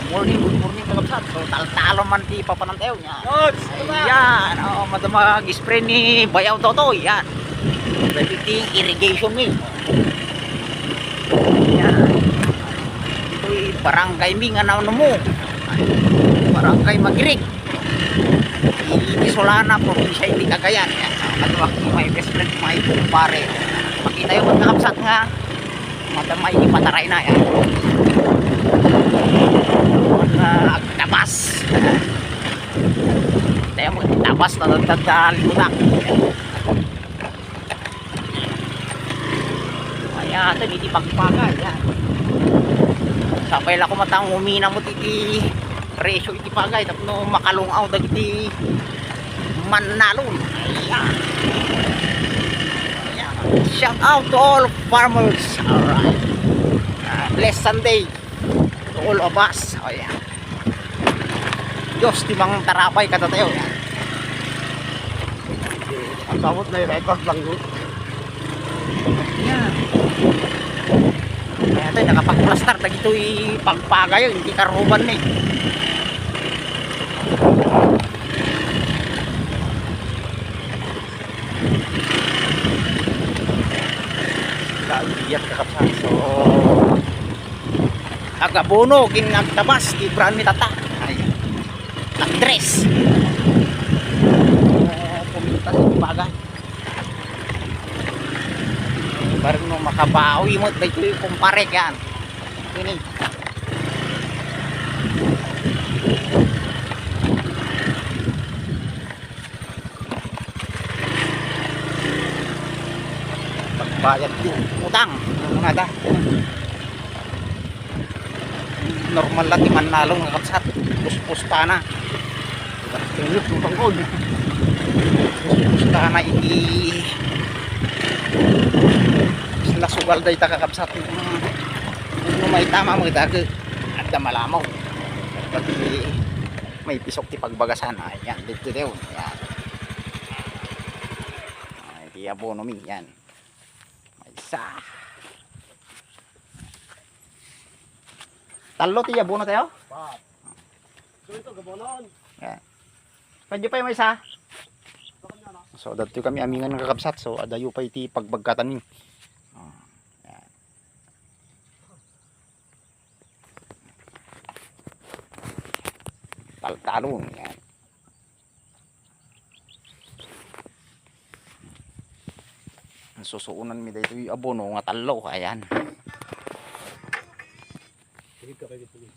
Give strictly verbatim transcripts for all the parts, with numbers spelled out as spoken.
Morning, good morning, kakabsat. So, taltalon man ti papanantayo niya. Lods, ano ba? Ayan, oh, madama mag-spray ni Bayaw Totoy, yan. Pwede ti irrigation ni. Yan. Ito'y barangay mi nga nanumo. Barangay Magrig. Iti Solana, probinsya iti Cagayan. Yan. Madama my best friend, my kumpare. Makita yung mga kakabsat nga Madama iti pataray na, yan. Mga agtabas. Tayo mo, tabas na nagtagdalimutak. Ayan, ito, iti pagpagay, yan. Sapay la ko matang umina mo iti presyo iti pagay, tapno makalungaw dagiti mannalon. Ayan. Ayan. Shout out to all farmers. Alright. Ah, blessed Sunday to all of us. Ayan. Diyos ti mangtarabay kadatayo. Ayan. Ang sabot na yung record lang, no? Ayan. Kaya tayo nakapagplastar dagitoy pagpagayo, hindi karuban ni. Kaagiyat, kakabsat. So, agabono ken agtabas ti brand ni Tata. Ay. Nagdress. Pumintas yung bagay. Barang no makabawi mo, dahil kumpare yan. Ini. Pagbayad ti utang. Ano na da? Normal la ti mannalon nga kabsat. Puspustana. Init ng tungkod. Puspustana iti isla sugal dayta kakabsat. No maitama mo ita, adda malamaw. Pati may pisok ti pagbagasan. Ayan, dito daw. Ayan. Ay, ti abono mi. Ayan. Maysa. Tallo ti abono tayo? Pat. So, ito, gabonon. Ayan. Pwede pa yung maysa? So, dati kami amingan ng kakabsat. So, adayo pa iti pagbagkatan ni. Oh, ayan. Taltalon, ayan. Susuunan mi daytoy abono nga tallo, ayan. Sige ka, pwede, pwede.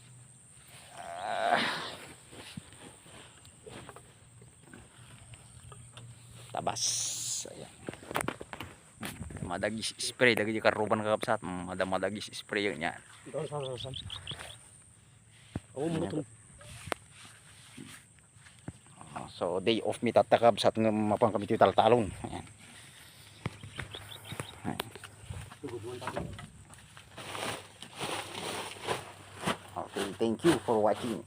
Ah. Tabas. Ayan. Madagi spray, dagi karuban kakabsat. Mada, madagi spray yun yan. Ito, sa, sa, sa. Oo, Ayan. Mutum. Ah, so, day off mi tatakabsat nga mapan kami ti taltalon. Ayan. Ayan. Okay, thank you for watching.